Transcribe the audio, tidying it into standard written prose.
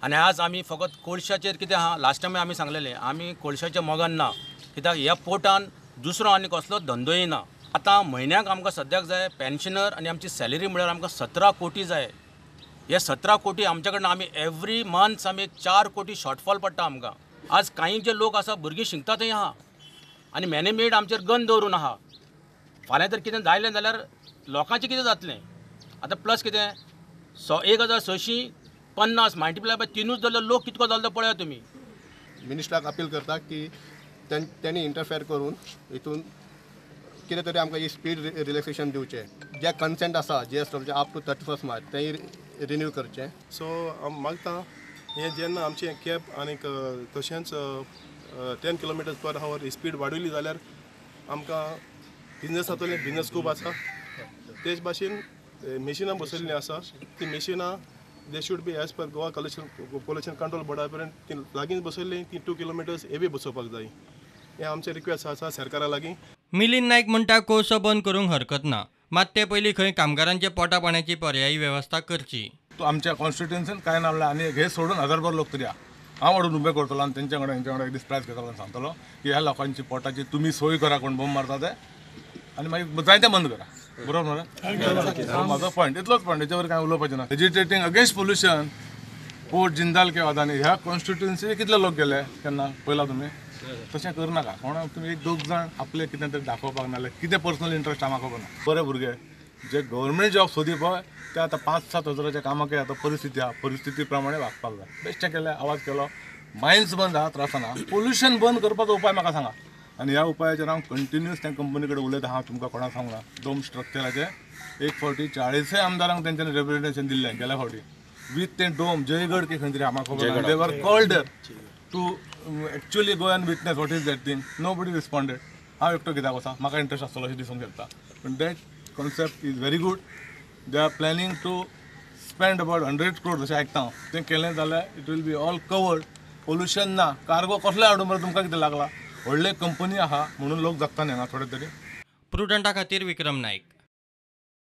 आनी आज आमी फकत कोळशाचेर कितें आहा, लास्ट टायम आमी सांगलेलें आमी कोळशाच्या मोगान ना, कित्याक ह्या पोर्टान दुसरो आनी कसलो धंदोय ना. आतां म्हयन्याक आमकां सद्याक जाय पेन्शनर आनी आमची सॅलरी म्हळ्यार आमकां 17 कोटी जाय. हे 17 कोटी आमच्या कडल्यान आमी एवरी मंथ आमी 4 कोटी शॉर्टफॉल पडटा आमकां. आज कांय जे लोक आसा भुरगीं शिकता थंय आहा आनी मॅनेजमेंट आमचेर गन दवरून आहा. फाल्यां तर कितें जायलें जाल्यार लोकांचें कितें जातलें? आतां प्लस कितें 1650 मल्टिप्लाय बाय 3 जाल्यार लोक कितको जालो पळया तुमी. मिनिस्टराक अपील करता की त्यांनी इंटरफेअर करून हितून कितें तरी आमकां ही स्पीड रिलॅक्सेशन दिवचें. जे कन्सेंट आसा जी एस डब्ल्यूचे अप टू 31 मार्च तेंय रिन्यू करचें. सो हांव मागता हें जेन्ना आमचें कॅब आनीक तशेंच 10 किलोमिटर्स पर हावर स्पीड वाडयली जाल्यार आमकां बिजनस जातलें, बिजनस खूब आसा. तेच भाशेन मेशिनां बसयल्लीं आसा, ती मेशिनां they should be as per Goa pollution control बोर्डा पर्यंत ती लागींच बसयल्लीं, ती 2 किलोमिटर्स हेवी बसोवपाक जाय. हें आमचें रिक्वेस्ट आसा सरकारा लागीं. मिलिंद नायक म्हणटा कोळसो बंद करूंक हरकत ना, मात ते पयलीं खंय कामगारांचे पोटा पाण्याची पर्यायी वेवस्था करची. आमच्या कॉन्स्टिट्युएन्सीन कांय ना म्हणल्यार आनी हे सोडून हजारभर लोक तरी आहा. हांव हाडून उबे करतलो आनी तेंच्या वांगडा हेंच्या वांगडा एक दीस प्रायस घेतलो आनी सांगतलो की ह्या लोकांची पोटाची तुमी सोय करा, कोण बॉम्ब मारता ते, आनी मागीर जाय तें बंद करा. बरोबर मरे? म्हाजो पॉयंट इतलोच पॉयंट, हेच्यावर कांय उलोवपाचें ना. Agitating against pollution port Jindal किंवा अदानी ह्या कॉन्स्टिट्युएन्सी कितले लोक गेले केन्ना पळयला तुमी? तशें करनाका. कोणा तुमी एक दोग जाण आपले कितें तरी दाखोवपाक नाल्यार कितें पर्सनल इंट्रस्ट आहा म्हाका खबर ना. बरे भुरगे जे गव्हर्मेंट जॉब सोदी पळय ते आतां 5-7 हजाराच्या कामाक आतां परिस्थिती आहा, परिस्थिती प्रमाणे वागपाक जाय. बेश्टें केलें, आवाज केलो, मायन्स बंद आहा, त्रास ना. पोल्युशन बंद करपाचो उपाय म्हाका सांगा आनी ह्या उपायाचेर हांव कंटिन्युअस त्या कंपनी कडेन उलयता. हांव तुमकां कोणाक सांगना, डोम स्ट्रक्चराचे एक फावटी 40 आमदारांक तेंच्यांनी रिप्रेझेंटेशन दिल्लें गेल्या फावटी वीथ तें डोम जयगड की खंय तरी म्हाका खबर ना. They were called to actually go and witness what is that thing, nobody responded. हांव एकटो कित्याक वचा, म्हाका इंट्रस्ट आसतलो अशें दिसूंक शकता. पूण that concept is very good. They are planning to spend about 100 crore अशें आयकता हांव. तें केलें जाल्यार it will be all covered. Pollution ना, कार्गो कसलें हाडून बरें तुमकां कितें लागला? व्हडले कंपनी आहा म्हणून लोक जगता न्ही हांगा थोडे तरी. प्रुडंटा खातीर विक्रम नायक.